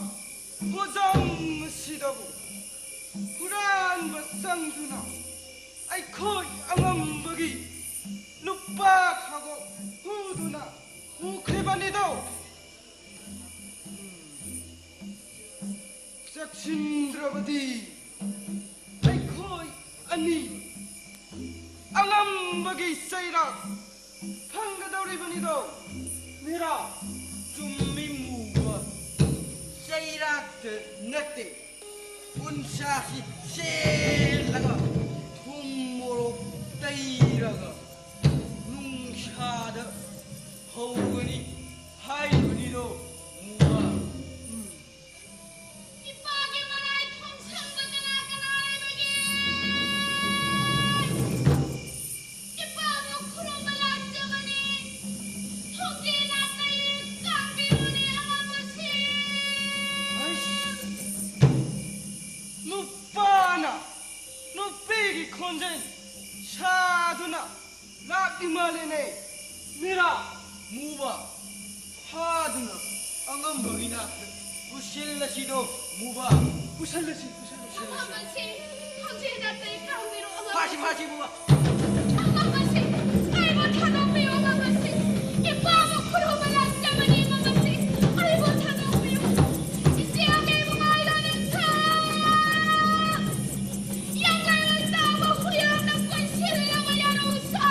ꯄꯣꯠꯖꯝ ꯑꯁꯤꯗꯕꯨ ꯍꯨꯔꯥꯟꯕ ꯆꯪꯗꯨꯅ ꯑꯩꯈꯣꯏ ꯑꯉꯝꯕꯒꯤ ꯂꯨꯄꯥ ꯈꯥꯒꯣꯛ ꯍꯨꯗꯨꯅ ꯄꯨꯈ꯭ꯔꯤꯕꯅꯤꯗꯣ꯫ ꯆꯦꯛꯁꯤꯟꯗ꯭ꯔꯕꯗꯤ ꯑꯩꯈꯣꯏ ꯑꯅꯤ ꯑꯉꯝꯕꯒꯤ ꯆꯩꯔꯥꯛ ꯐꯪꯒꯗꯧꯔꯤ꯫ ꯍꯥꯏꯕꯅꯤꯗꯣ, ꯃꯤꯔꯥ? ꯆꯨꯝꯃꯤ ꯃꯨꯕ, ꯆꯩꯔꯥꯛꯇ ꯅꯠꯇꯦ, ꯎꯟꯁꯥꯁꯤ ꯆꯦꯜꯂꯒ ꯊꯨꯝ ꯃꯣꯔꯣꯛ ꯇꯩꯔꯒ ꯅꯨꯡꯁꯥꯗ ꯐꯧꯒꯅꯤ ꯍꯥꯏꯔꯤꯕꯅꯤꯗꯣ, ꯃꯨꯕ꯫ ꯎꯝ꯫ ꯏꯄꯥꯒꯤ ꯃꯅꯥꯏ ꯊꯣꯡꯁꯪꯗ ꯀꯅꯥ ꯀꯅꯥ ꯂꯩꯕꯒꯦ? ꯏꯄꯥꯕꯨ ꯈꯨꯔꯨꯝꯕ ꯂꯥꯛꯆꯕꯅꯤ꯫ ꯊꯣꯡꯖꯤꯟ ꯅꯥꯇꯩ ꯀꯥꯡꯕꯤꯔꯨꯅꯦ ꯑꯉꯝꯕꯁꯤꯡ꯫ ꯑꯩꯁ! ꯅꯨꯄꯥꯅ ꯅꯨꯄꯤꯒꯤ ꯈꯣꯟꯖꯦꯜ ꯁꯥꯗꯨꯅ ꯂꯥꯛꯂꯤ ꯃꯥꯜꯂꯦꯅꯦ꯫ ꯃꯤꯔꯥ, ꯃꯨꯕ, ꯐꯥꯗꯨꯅ ꯑꯉꯝꯕꯒꯤ ꯅꯥꯛꯇ ꯄꯨꯁꯤꯜꯂꯁꯤꯗꯣ, ꯃꯨꯕ꯫ ꯄꯨꯁꯜꯂꯁꯤ, ꯄꯨꯁꯜꯂꯁꯤ꯫ ꯑꯉꯝꯕꯁꯤꯡ, ꯊꯣꯡꯖꯤꯟ ꯅꯥꯇꯩ ꯀꯥꯡꯕꯤꯔꯣ, ꯑꯉꯝꯕꯁꯤꯡ꯫ ꯐꯥꯁꯤ, ꯐꯥꯁꯤ, ꯃꯨꯕ꯫ ꯑꯉꯝꯕꯁꯤꯡ, ꯑꯩꯕꯨ ꯊꯥꯗꯣꯛꯄꯤꯌꯨ, ꯑꯉꯝꯕꯁꯤꯡ꯫ ꯏꯄꯥꯕꯨ ꯈꯨꯔꯨꯝꯕ ꯂꯥꯛꯆꯕꯅꯤ, ꯑꯉꯝꯕꯁꯤꯡ꯫ ꯑꯩꯕꯨ ꯊꯥꯗꯣꯛꯄꯤꯌꯨ꯫ ꯏꯆꯦ ꯑꯃ ꯏꯕꯨꯡꯉꯣ ꯂꯣꯏꯅ ꯊꯥ-, ꯌꯥꯝꯂꯩ ꯂꯩꯇꯥꯕ ꯍꯨꯏꯔꯣꯛꯅ ꯀꯣꯏꯁꯤꯜꯂꯕ ꯌꯥꯔꯧꯁꯥ,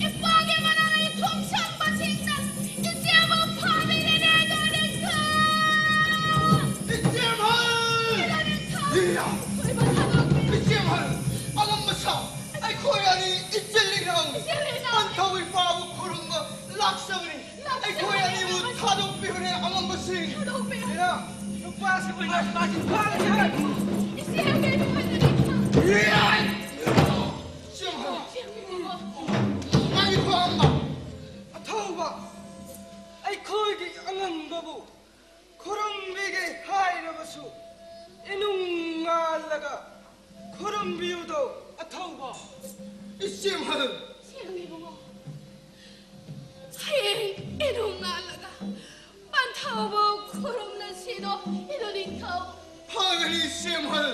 ꯏꯄꯥꯒꯤ ꯃꯅꯥꯏ ꯊꯣꯡꯁꯪꯕꯁꯤꯡꯅ ꯏꯆꯦꯕꯨ ꯐꯥꯕꯤꯔꯦꯅꯦ, ꯗꯣꯂꯤꯈꯥ꯫ ꯏꯆꯦꯝꯍꯜ! ꯗꯣꯂꯤꯈꯥ! ꯏꯌꯥ! ꯊꯣꯏꯕ ꯊꯥꯗꯣꯛꯄꯤꯔꯣ꯫ ꯏꯆꯦꯝꯍꯜ! ꯑꯉꯝꯕ ꯁꯥ! ꯑꯩꯈꯣꯏ ꯑꯅꯤ ꯏꯆꯤꯜ ꯏꯅꯥꯎꯅꯤ꯫ ꯏꯆꯤꯜ ꯏꯅꯥꯎꯅꯤ꯫ ꯄꯟꯊꯧ ꯏꯄꯥꯕꯨ ꯈꯨꯔꯨꯝꯕ ꯂꯥꯛꯆꯕꯅꯤ꯫ ꯑꯩꯈꯣꯏ ꯑꯅꯤꯕꯨ ꯊꯥꯗꯣꯛꯄꯤꯌꯨꯅꯦ, ꯑꯉꯝꯕꯁꯤꯡ꯫ ꯊꯥꯗꯣꯛꯄꯤꯌꯨ꯫ ꯏꯔꯥ, ꯅꯨꯄꯥꯁꯤꯕꯨ ꯃꯥꯁꯤ ꯐꯥꯒꯅꯤ ꯍꯥꯏ꯫ ꯏꯆꯦ ꯑꯃꯒꯤ ꯅꯨꯡꯉꯥꯏꯖꯔꯤ꯫ ꯏꯔꯥ! ꯏꯆꯦ ꯑꯃ꯫ ꯏꯆꯦ ꯑꯃꯒꯤ ꯅꯨꯡꯉꯥꯏ-, ꯉꯥꯏꯈꯣ, ꯑꯝꯕ꯫ ꯑꯊꯧꯕ, ꯑꯩꯈꯣꯏꯒꯤ ꯑꯉꯝꯕꯕꯨ ꯈꯨꯔꯨꯝꯕꯤꯒꯦ ꯍꯥꯏꯔꯕꯁꯨ, ꯏꯅꯨꯡ ꯉꯥꯜꯂꯒ ꯈꯨꯔꯨꯝꯕꯤꯌꯨꯗꯣ, ꯑꯊꯧꯕ꯫ ꯏꯆꯦꯝꯍꯜ! ꯏꯆꯦꯝ ꯏꯕꯨꯡꯉꯣ, ꯍꯌꯦꯡ ꯏꯅꯨꯡ ꯉꯥꯜꯂꯒ ꯄꯟꯊꯧꯕꯨ ꯈꯨꯔꯨꯝꯅꯁꯤꯗꯣ, ꯏꯗꯣ ꯅꯤꯡꯊꯧ꯫ ꯐꯒꯅꯤ, ꯏꯆꯦꯝꯍꯜ꯫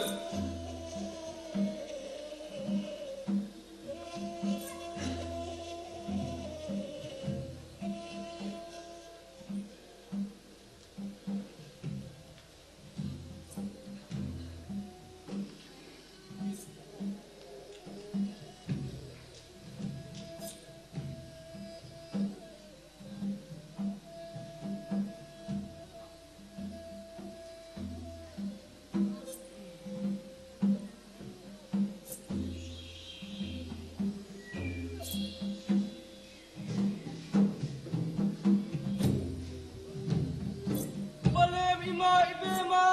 ꯏꯕꯦꯝꯃ,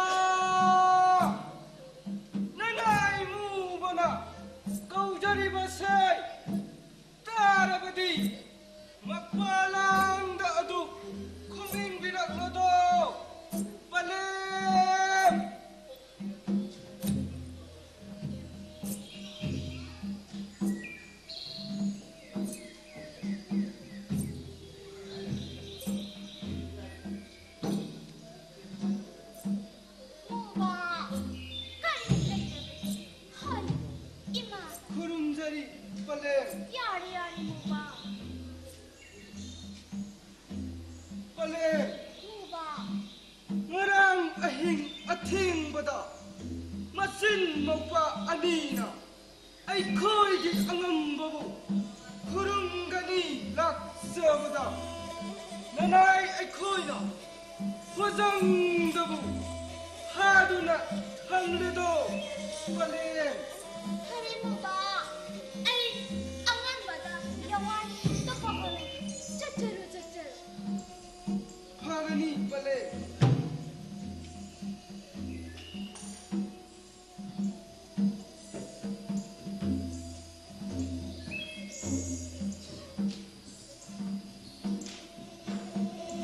ꯅꯅꯥꯏ ꯃꯨꯕꯅ ꯀꯧꯖꯔꯤꯕꯁꯦ ꯇꯥꯔꯕꯗꯤ ꯃꯄꯥꯂꯥꯡꯗ ꯑꯗꯨ ꯈꯨꯝꯅꯤꯡꯕꯤꯔꯛꯂꯣꯗꯣ, ꯄꯂꯦꯝ! ꯃꯨꯕ, ꯀꯔꯤ ꯂꯩꯔꯒꯦ? ꯍꯥꯏꯌꯨ, ꯏꯃꯥ꯫ ꯈꯨꯔꯨꯝꯖꯔꯤ, ꯄꯂꯦꯝ꯫ ꯌꯥꯔꯦ, ꯌꯥꯔꯦ, ꯃꯨꯕ꯫ ꯄꯂꯦꯝ꯫ ꯃꯨꯕ꯫ ꯉꯔꯥꯡ ꯑꯍꯤꯡ ꯑꯊꯦꯡꯕꯗ ꯃꯆꯤꯟ ꯃꯧꯄ꯭ꯋꯥ ꯑꯅꯤꯅ ꯑꯩꯈꯣꯏꯒꯤ ꯑꯉꯝꯕꯕꯨ ꯈꯨꯔꯨꯝꯒꯅꯤ ꯂꯥꯛꯆꯕꯗ, ꯅꯅꯥꯏ ꯑꯩꯈꯣꯏꯅ ꯐꯖꯪꯗꯕꯨ ꯐꯥꯗꯨꯅ ꯊꯝꯂꯦꯗꯣ, ꯄꯂꯦꯝ꯫ ꯐꯔꯦ ꯃꯨꯕ, ꯑꯩ ꯑꯉꯝꯕꯗ ꯌꯥꯋꯥꯟ ꯇꯨꯞꯄ ꯍꯣꯠꯅꯒꯦ꯫ ꯆꯠꯆꯔꯣ, ꯆꯠꯆꯔꯣ꯫ ꯐꯒꯅꯤ, ꯄꯂꯦꯝ꯫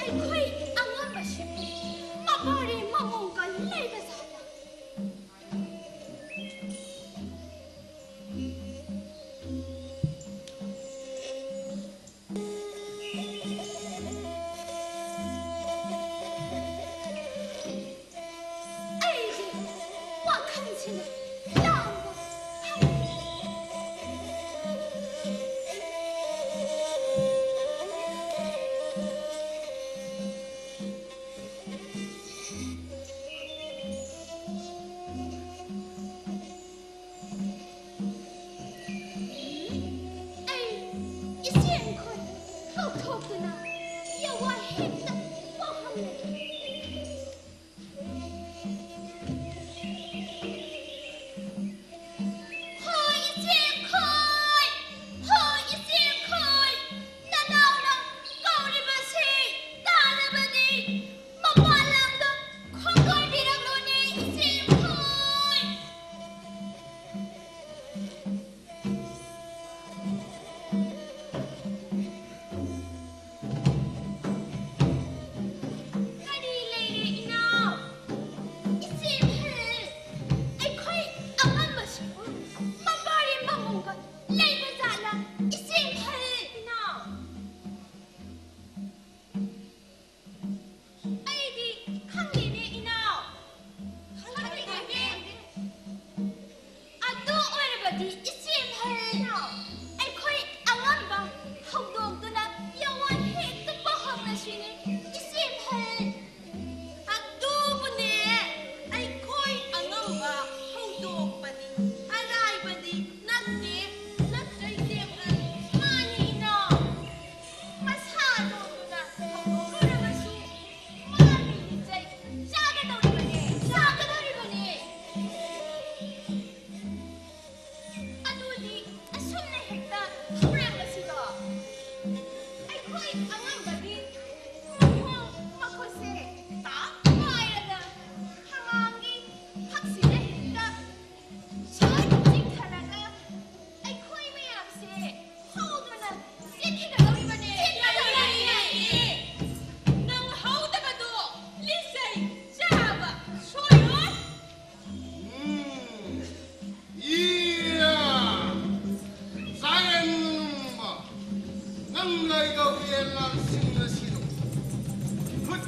ꯑꯩꯈꯣꯏ ꯑꯉꯝꯕꯁꯤꯡ ꯃꯄꯥꯔꯤ ꯃꯃꯣꯡꯒ ꯂꯩꯕ ꯖꯥꯠꯂ?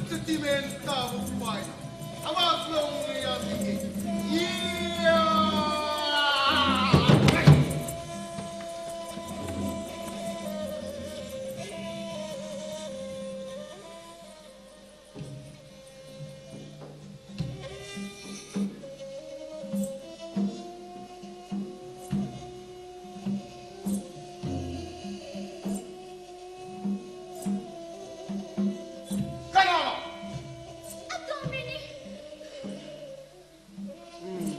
ꯁꯇꯤꯃꯦꯟ ꯇꯥꯕ ꯎꯄꯥꯏ ꯑꯃ ꯂꯧꯕ ꯌꯥꯕꯤꯒꯦ꯫ ꯏꯌꯥ! ꯀꯅꯥꯅꯣ? ꯑꯇꯣꯝꯕꯤꯅꯤ꯫ ꯎꯝ꯫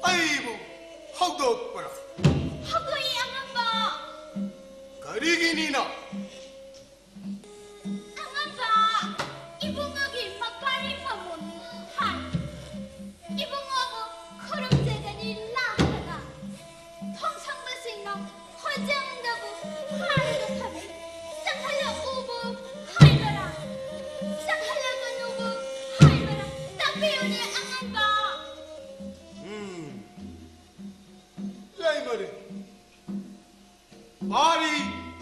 ꯑꯩꯕꯨ ꯍꯧꯗꯣꯛꯄ꯭ꯔꯥ? ꯍꯧꯗꯣꯛꯏ, ꯑꯉꯝꯕ꯫ ꯀꯔꯤꯒꯤꯅꯤꯅ? ꯑꯉꯝꯕ, ꯏꯕꯨꯡꯉꯣꯒꯤ ꯃꯄꯥꯔꯤ ꯃꯃꯣꯟ ꯍꯥꯏ꯫ ꯏꯕꯨꯡꯉꯣꯕꯨ ꯈꯨꯔꯨꯝꯖꯒꯅꯤ ꯂꯥꯛꯂꯒ꯫ ꯊꯣꯡꯁꯪꯕꯁꯤꯡꯅ ꯍꯣꯏꯖꯪꯗꯕꯨ ꯍꯥꯏꯔꯒ ꯊꯝꯃꯤ꯫ ꯆꯪꯍꯜꯂꯛꯎꯕꯨ ꯍꯥꯏꯕꯔꯥ? ꯆꯪꯍꯜꯂꯛꯀꯅꯨꯕꯨ ꯍꯥꯏꯕꯔꯥ? ꯇꯥꯛꯄꯤꯌꯨꯅꯦ, ꯑꯉꯝꯕ꯫ ꯎꯝ, ꯂꯩꯃꯔꯦ꯫ ꯄꯥꯔꯤ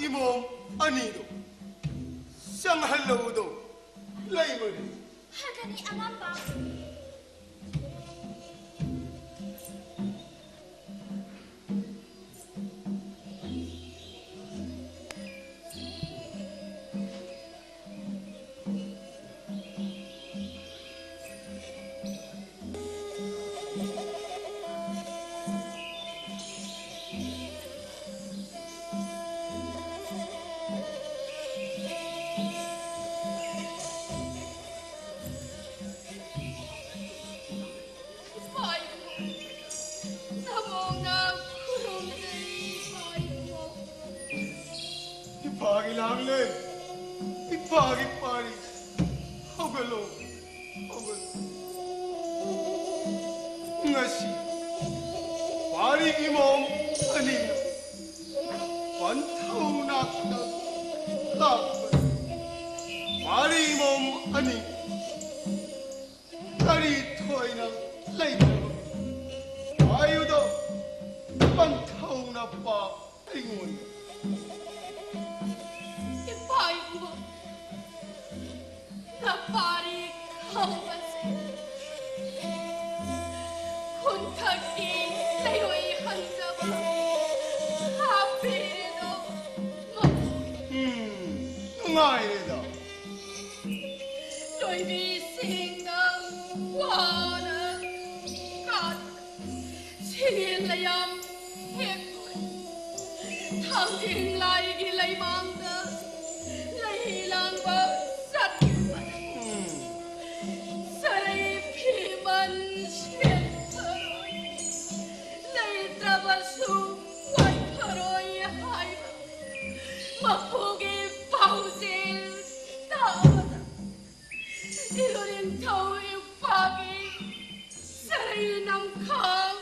ꯏꯃꯣꯝ ꯑꯅꯤꯗꯣ ꯆꯪꯍꯜꯂꯧꯗꯣ ꯂꯩꯃꯔꯤ꯫ ꯍꯥꯏꯒꯅꯤ ꯑꯉꯝꯕ꯫ ꯏꯄꯥ ꯏꯕꯨꯡꯉꯣ, ꯅꯃꯣꯡꯅ ꯈꯨꯔꯨꯝꯖꯔꯤ, ꯏꯄꯥ ꯏꯕꯨꯡꯉꯣ꯫ ꯏꯄꯥꯒꯤ ꯂꯥꯡꯂꯦ, ꯏꯄꯥꯒꯤ ꯄꯥꯔꯤ, ꯍꯧꯒꯠꯂꯣ, ꯍꯧꯒꯠꯂꯣ꯫ ꯉꯁꯤ ꯄꯥꯔꯤ ꯏꯃꯣꯝ ꯑꯅꯤꯅ ꯄꯟꯊꯧ ꯅꯥꯛꯇ ꯂꯥꯛꯄ ꯄꯥꯔꯤ ꯏꯃꯣꯝ ꯑꯅꯤ ꯀꯔꯤ ꯊꯣꯏꯅ ꯂꯩꯇꯕ ꯋꯥꯌꯨꯗꯣ ꯄꯟꯊꯧꯅ ꯄꯥ ꯏꯄꯥ ꯏꯄꯨ, ꯅꯄꯥꯔꯤ ꯈꯝꯕꯁꯦ ꯈꯨꯟꯊꯛꯀꯤ ꯂꯩꯔꯣꯏ ꯍꯟꯖꯕ ꯍꯥꯞꯄꯤꯔꯦꯗꯣ ꯃꯄꯨꯒꯤ꯫ ꯎꯝ, ꯅꯨꯡꯉꯥꯏꯔꯦꯗ꯫ ꯂꯣꯏꯕꯤꯁꯤꯡꯅ ꯋꯥꯅ ꯀꯥꯗꯨꯅ ꯁꯤꯔꯦꯟ ꯂꯩꯌꯥꯝ ꯍꯦꯛ ꯊꯥꯡꯖꯤꯡ ꯂꯥꯏꯒꯤ ꯂꯩꯃꯥꯡꯗ ꯂꯩ ꯂꯥꯡꯕ ꯆꯠꯄꯗ ꯁꯔꯩ ꯐꯤꯃꯟ ꯁꯦꯠꯄꯔꯣꯏ, ꯂꯩꯇ꯭ꯔꯕꯁꯨ ꯋꯥꯏꯐꯔꯣꯏ ꯍꯥꯏꯕ ꯃꯄꯨꯒꯤ ꯄꯥꯎꯖꯦꯜ ꯇꯥꯕꯗ ꯏꯔꯨ ꯅꯤꯡꯊꯧ ꯏꯄꯥꯒꯤ ꯁꯔꯩ ꯅꯝꯈꯥꯡ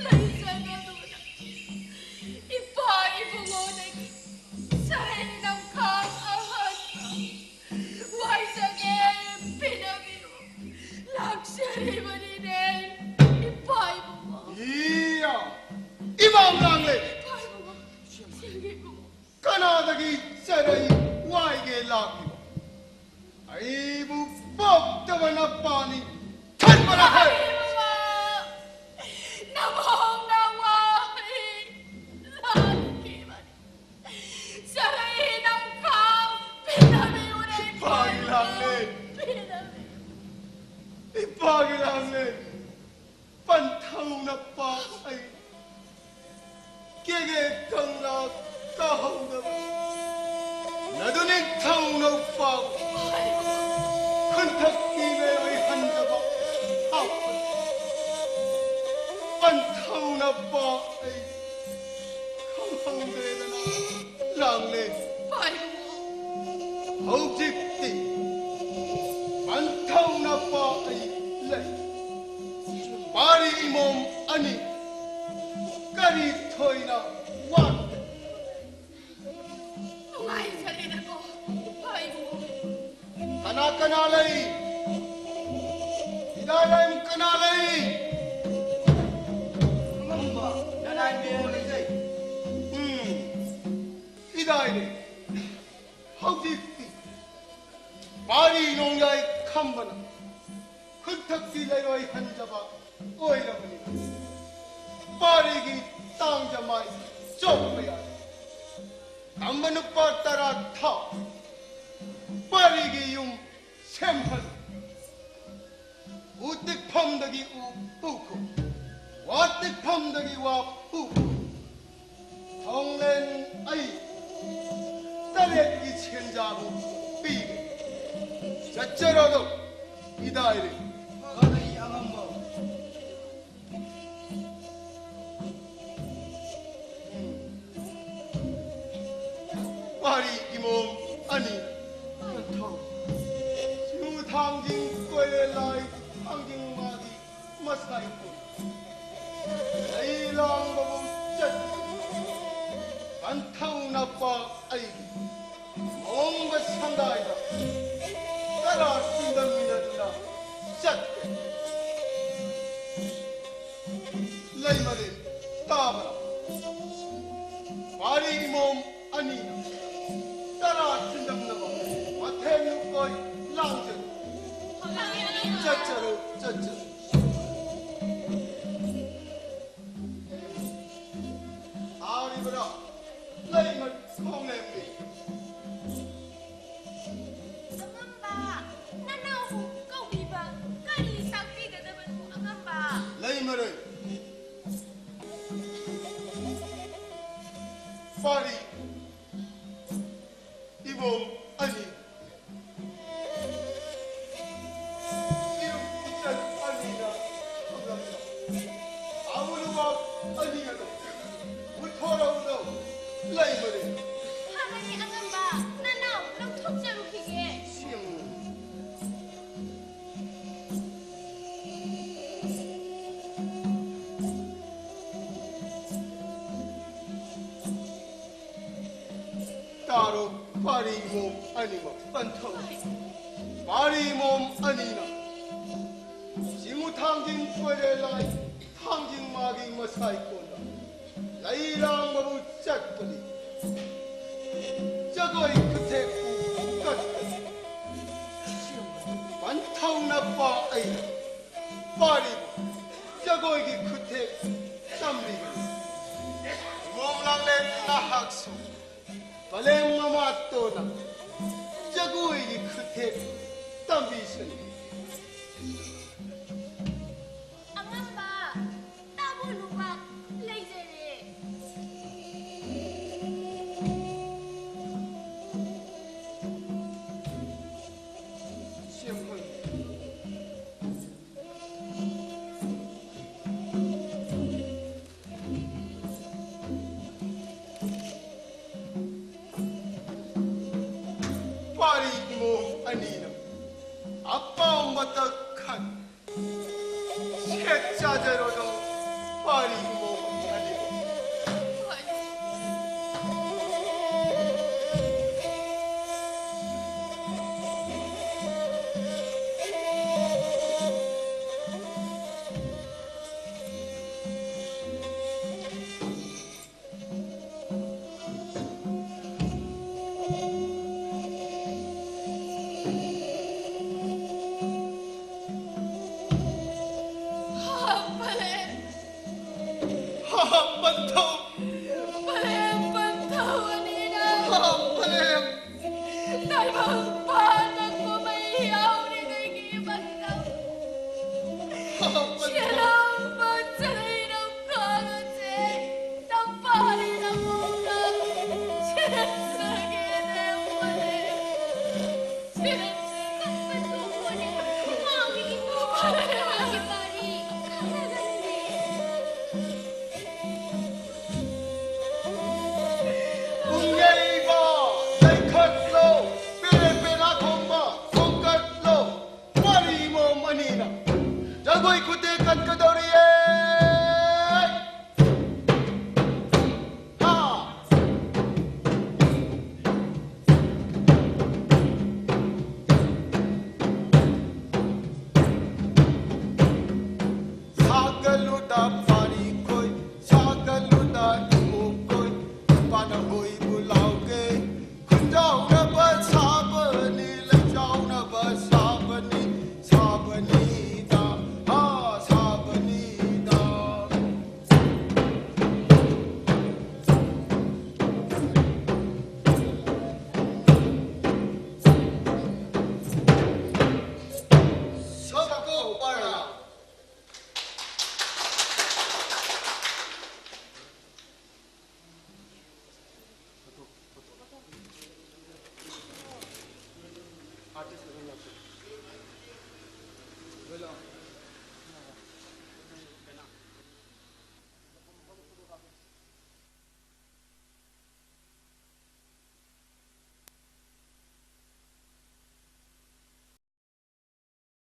ꯂꯩꯖꯒꯗꯨꯅ ꯏꯄꯥ ꯏꯕꯨꯡꯉꯣꯗꯒꯤ ꯁꯔꯩ ꯅꯝꯈꯥꯡ ꯑꯍꯟꯕ ꯋꯥꯏꯖꯒꯦ ꯄꯤꯅꯕꯤꯌꯨ ꯂꯥꯛꯆꯔꯤꯕꯅꯤꯅꯦ ꯏꯄꯥ ꯏꯕꯨꯡꯉꯣ꯫ ꯏꯌꯥ! ꯏꯃꯥ ꯂꯥꯡꯂꯦ! ꯏꯄꯥ ꯏꯕꯨꯡꯉꯣ, ꯁꯤꯡꯒꯤ ꯏꯕꯨꯡꯉꯣ꯫ ꯀꯅꯥꯗꯒꯤ ꯆꯔꯩ ꯋꯥꯏꯒꯦ ꯂꯥꯛꯂꯤꯕ? ꯑꯩꯕꯨ ꯄꯣꯛꯇꯕ ꯅꯄꯥꯅꯤ ꯈꯟꯕꯔꯥ ꯍꯦ? ꯅꯃꯣꯝꯅ ꯋꯥꯍꯩ ꯂꯥꯟꯈꯤꯕꯅꯤ꯫ ꯆꯔꯩ ꯅꯝꯈꯥꯡ ꯄꯤꯅꯕꯤꯌꯨꯅꯦ, ꯏꯄꯥꯒꯤ ꯂꯥꯡꯂꯦ꯫ ꯄꯤꯅꯕꯤꯌꯨ꯫ ꯏꯄꯥꯒꯤ ꯂꯥꯡꯂꯦ꯫ ꯄꯟꯊꯧꯅ ꯄꯥꯛ ꯑꯩ ꯀꯦꯒꯦ ꯀꯪꯂꯥ ꯀꯥꯍꯧꯗꯕ ꯅꯗꯨ ꯅꯤꯡꯊꯧꯅ ꯄꯥꯛ ꯈꯨꯟꯊꯛꯀꯤ ꯂꯩꯔꯣꯏ ꯍꯟꯗꯕ ꯍꯥꯞꯄ ꯄꯟꯊꯧꯅ ꯄꯥꯛ ꯑꯩ ꯈꯪꯍꯧꯗ꯭ꯔꯦꯗꯅ ꯂꯥꯡꯂꯦ꯫ ꯍꯧꯖꯤꯛꯇꯤ ꯄꯟꯊꯧꯅ ꯄꯥꯛ ꯑꯩ ꯂꯩ꯫ ꯄꯥꯔꯤ ꯏꯃꯣꯝ ꯑꯅꯤ ꯀꯔꯤ ꯊꯣꯏꯅ ꯋꯥꯠꯂꯤ? ꯅꯨꯡꯉꯥꯏꯖꯔꯦꯗꯀꯣ, ꯍꯥꯏꯕꯨ꯫ ꯀꯅꯥ ꯀꯅꯥ ꯂꯩ? ꯍꯤꯗꯥꯏ ꯂꯥꯏ ꯀꯅꯥ ꯂꯩ? ꯑꯉꯝꯕ ꯅꯅꯥꯏ ꯃꯌꯥꯝ ꯂꯩꯖꯩ꯫ ꯎꯝ꯫ ꯏꯀꯥꯏꯔꯦ꯫ ꯍꯧꯖꯤꯛꯇꯤ ꯄꯥꯔꯤ ꯅꯣꯡꯌꯥꯏ ꯈꯝꯕꯅ ꯈꯨꯠꯊꯛꯀꯤ ꯂꯩꯔꯣꯏ ꯍꯟꯖꯕ ꯑꯣꯏꯔꯕꯅꯤ꯫ ꯄꯥꯔꯤꯒꯤ ꯇꯥꯡꯖ ꯃꯥꯏ ꯆꯣꯞꯄ ꯌꯥꯔꯦ꯫ ꯇꯝꯕ ꯅꯨꯄꯥ ꯇꯔꯥ ꯊꯥꯎ꯫ ꯄꯥꯔꯤꯒꯤ ꯌꯨꯝ ꯁꯦꯝꯍꯜꯂꯨ꯫ ꯎ ꯇꯤꯛꯐꯝꯗꯒꯤ ꯎ ꯄꯨꯈꯣ꯫ ꯋꯥ ꯇꯤꯛꯐꯝꯗꯒꯤ ꯋꯥ ꯄꯨꯈꯣ꯫ ꯊꯣꯡꯂꯦꯟ ꯑꯩ ꯇꯔꯦꯠꯀꯤ ꯁꯦꯟꯖꯥꯕꯨ ꯄꯤꯔꯦ꯫ ꯆꯠꯆꯔꯣꯗꯣ ꯏꯗꯥꯏꯔꯦ꯫ ꯐꯒꯅꯤ ꯑꯉꯝꯕ꯫ ꯄꯥꯔꯤ ꯏꯃꯣꯝ ꯑꯅꯤ꯫ ꯀꯟꯊꯧ꯫ ꯁꯤꯡꯎ ꯊꯥꯡꯖꯤꯡ ꯀꯣꯏꯔꯦ ꯂꯥꯏ ꯊꯥꯡꯖꯤꯡ ꯃꯥꯒꯤ ꯃꯁꯥꯏ ꯀꯣꯏ꯫ ꯂꯩ ꯂꯥꯡꯕꯕꯨ ꯆꯠ꯫ ꯀꯟꯊꯧ ꯅꯄꯥ ꯑꯩꯒꯤ꯫ ꯑꯣꯡꯕ ꯁꯪꯒꯥꯏꯗ ꯇꯔꯥ ꯆꯤꯟꯗꯃꯤꯟꯅꯗꯨꯅ ꯆꯠꯈ꯭ꯔꯦ꯫ ꯂꯩꯃꯔꯦꯟ ꯇꯥꯕ꯭ꯔꯥ? ꯄꯥꯔꯤ ꯏꯃꯣꯝ ꯑꯅꯤꯅ ꯇꯔꯥ ꯆꯤꯟꯗꯝꯅꯕ ꯃꯊꯦꯜ ꯂꯨꯀꯣꯏ ꯂꯥꯡꯖꯔꯤ꯫ ꯆꯠꯆꯔꯣ, ꯆꯠꯆꯔꯣ꯫ ꯇꯥꯔꯤꯕ꯭ꯔꯥ? ꯂꯩꯃ ꯈꯣꯡꯂꯦꯝꯕꯤ꯫ ꯑꯉꯝꯕ, ꯅꯅꯥꯎꯕꯨ ꯀꯧꯕꯤꯕ ꯀꯔꯤ ꯇꯥꯛꯄꯤꯒꯗꯕꯅꯣ, ꯑꯉꯝꯕ? ꯂꯩꯃꯔꯦꯟ꯫ ꯄꯥꯔꯤ ꯏꯕꯣꯝ ꯑꯅꯤ꯫ ꯏꯔꯨꯞ ꯏꯆꯟ ꯑꯅꯤꯅ ꯈꯪꯂꯝꯂꯣꯏ꯫ ꯑꯃꯨ ꯂꯨꯕꯥꯛ ꯑꯅꯤ ꯑꯗꯨ ꯃꯨꯠꯊꯣꯔꯛꯎꯗꯧ ꯂꯩꯕꯅꯤ꯫ ꯐꯒꯅꯤ ꯑꯉꯝꯕ, ꯅꯅꯥꯎ ꯂꯧꯊꯣꯛꯆꯔꯨꯈꯤꯒꯦ꯫ ꯁꯤꯡ꯫ ꯇꯥꯔꯣ, ꯄꯥꯔꯤ ꯏꯃꯣꯝ ꯑꯅꯤꯃꯛ ꯄꯟꯊꯧ꯫ ꯄꯥꯔꯤ ꯏꯃꯣꯝ ꯑꯅꯤꯅ ꯁꯤꯡꯎ ꯊꯥꯡꯖꯤꯡ ꯀꯣꯏꯔꯦ ꯂꯥꯏ, ꯊꯥꯡꯖꯤꯡ ꯃꯥꯒꯤ ꯃꯁꯥꯏ ꯀꯣꯟꯗ ꯂꯩ ꯂꯥꯡꯕꯕꯨ ꯆꯠꯄꯅꯤ꯫ ꯖꯒꯣꯏ ꯈꯨꯊꯦꯛꯄꯨ ꯀꯠ-, ꯄꯟꯊꯧꯅ ꯄꯥ ꯑꯩ ꯄꯥꯔꯤ ꯖꯒꯣꯏꯒꯤ ꯈꯨꯊꯦꯛ ꯇꯝꯂꯤꯕꯅꯤ꯫ ꯃꯣꯝ ꯂꯥꯡꯂꯦꯟ ꯅꯍꯥꯛꯁꯨ ꯃꯥꯂꯦꯝ ꯃꯃꯥꯇꯣꯟꯅ ꯖꯒꯣꯏꯒꯤ ꯈꯨꯊꯦꯛ ꯇꯝꯕꯤꯁꯅꯨ꯫ ꯑꯉꯝꯕ ꯇꯥꯕꯣ ꯂꯨꯄꯥ ꯂꯩꯖꯔꯦ꯫ ꯁꯦꯝꯍꯣꯏ꯫ ꯄꯥꯔꯤ ꯏꯃꯣꯝ ꯑꯅꯤꯅ ꯑꯄꯥꯝꯕꯇ ꯈꯟ ꯁꯦꯠ ꯆꯥꯖꯔꯣꯗꯣ ꯄꯥꯔꯤ ꯏꯃꯣꯝ ꯑꯅꯤꯅ꯫ ꯍꯥꯞꯄꯂꯦ꯫ ꯍꯥꯞꯄꯟꯊꯧ꯫ ꯄꯂꯦꯝ ꯄꯟꯊꯧ ꯑꯅꯤꯅ꯫ ꯍꯥꯞꯄꯂꯦ꯫ ꯇꯥꯏꯕꯪ ꯄꯥꯟꯕ ꯀꯨꯝꯍꯩ ꯌꯥꯎꯔꯤꯉꯩꯒꯤ ꯃꯇꯝ꯫ ꯍꯥꯞꯄꯟꯊꯧ꯫ ꯁꯦꯜꯍꯧ ꯄꯟꯆꯂꯩꯅ ꯀꯥꯔꯨꯁꯦ꯫ ꯅꯝꯄꯥꯔꯤ ꯅꯃꯣꯝꯅ ꯁꯦꯟꯖꯒꯦꯅꯦ ꯄꯂꯦꯝ꯫ ꯄꯨꯡꯌꯩꯕ ꯂꯩꯈꯠꯂꯣ, ꯄꯦꯔꯦ ꯄꯦꯔꯦ꯫ ꯂꯣꯏ ꯂꯥꯛꯑꯣ꯫